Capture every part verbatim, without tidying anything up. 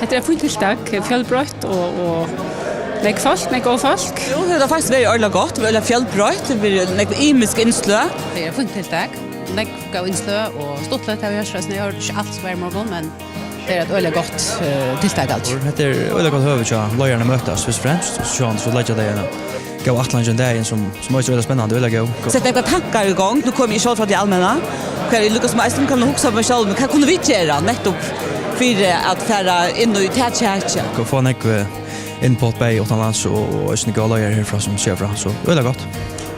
Hetta er eitt fínt tiltak, fjølbroytt og, og nógv fólk, nógv góð fólk. Jú, tað hevur faktiskt verið øgiliga gott, øgiliga fjølbroytt, tað hevur verið nógv ymisk innsløg. Tað er eitt fínt tiltak, nógv góð innsløg og stuttligt, tað hava vit hoyrt, forrestin, eg hoyrdi ikki alt sum var í morgun, men tað er eitt øgiliga gott, eh, tiltak, altso. Hetta er øgiliga gott høvi hjá leiðararnar at møtast, fyrst og fremst, og so sjálvandi so leggja tey eina góða ætlan hjá dagin sum, sum eisini er øgiliga spennandi, øgiliga góð. Sett nakrar tankar í gongd, nú komi eg sjálv frá tí almenna, hvar eg líka sum eisini kann hugsa meg sjálv, men hvat kunnu vit gera nettupp fyri at fara inn í tað kjakið? Og fáa nógv, eh, input bæði uttanlands og, og eisini góðar leiðarar herfrá sum siga frá, so øgiliga gott.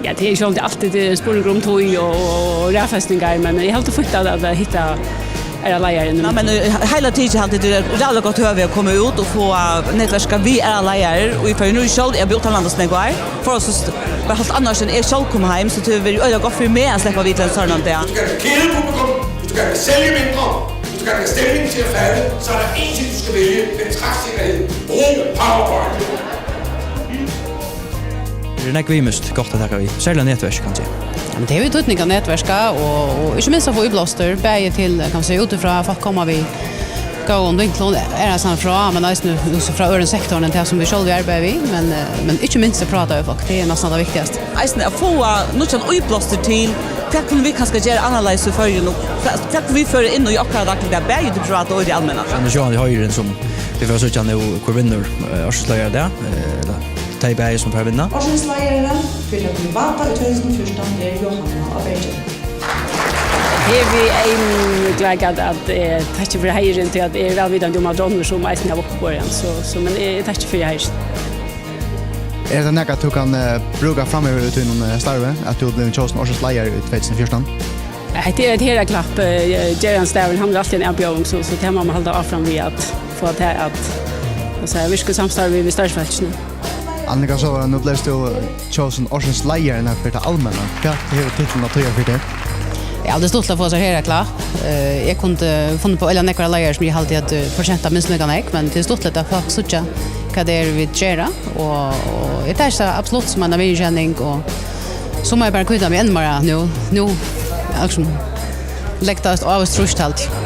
Ja, tað er sjálvandi altíð, tað er spurningur um tíð og, og, og raðfestingar, men eg haldi fínt at, at hitta aðrar leiðarar inn í. Ja, men, eh, heila tikið haldi eg, tað er ræðuliga gott høvi at koma út og fáa netverka við aðrar leiðarar, og í Føroyum nú sjálv, eg havi búð uttanlands nógv ár, forholdsvis, var heilt annars enn eg sjálv kom heim, so tað hevur verið øgiliga gott fyri meg at sleppa við til ein sovorðnan dag. Hvis du gerne vil kæle publikum, hvis du gerne vil sælge mindre, hvis du gerne vil have stemningen til at falde, så er der én ting, du skal vælge, det er træfsikkerhed. Brug PowerPoint. Her er nógv ymiskt gott at taka við, serliga netverk, kann eg siga. Ja, men tað hevur jú týdning at netverka, og, og ikki minst at fáa íblástur, bæði til, kann man siga, útifrá, fólk koma við góðum vinklum, aðrastaðni frá, men eisini, so, frá øðrum sektorum enn tað sum vit sjálv arbeiða við, men, eh, men ikki minst at práta við fólk, tað er næstan tað viktigastu. Eisini at fáa nýggjan íblástur til, hvat kunnu vit kanska gera annarleiðis í Føroyum, og hvat, hvat kunnu vit føra inn í okkara dagligdag, bæði í tí privata og í tí almenna? Hann er sjálvandi heiðurin sum vit fara at síggja nú, hvør vinnur, eh, ársins leiðara í dag, eh, ella tey bæði sum fara at vinna. Ársins leiðari fyri tað privata í tvey túsund og fjúrtan er Jóhanna á Bergi. Her við ein gleika at, at, eh, takk fyri heiðurin, tí at eg eri vælvitandi um, at onnur sum eisini hava uppiborið hann, so, so, men eg, eg takki fyri heiðurin. Er hetta nakað, tú kann, eh, brúka framyvir í tínum, eh, starvi, at tú ert blivin kjósin ársins leiðari í tvey túsund og fjúrtan? Hetta er eitt herðaklapp, eh, gerandisdagurin, hann er altíð ein avbjóðing, so, so tað má man halda áfram við at fáa tað at, at siga, virka í samstarvi við starvsfólkini. Annika Sólvá, nú bleivst tú kjósin ársins leiðari fyri tað almenna. Hvat hevur titulin at týða fyri teg? Ja, tað er stuttligt at fáa sær herðaklapp. Eh, eg kundi funnið upp á øgiliga nógvar leiðarar sum eg haldi høvdu, eh, fortjent tað minst líka nógv, men tað er stuttligt at fólk síggja hvat tað er, vit gera, og, og eg taki tað absolutt sum eina viðurkenning, og so má eg bara kvíta meg enn meira nú, nú, liksom, leggja tað á eitt trýst, haldi eg.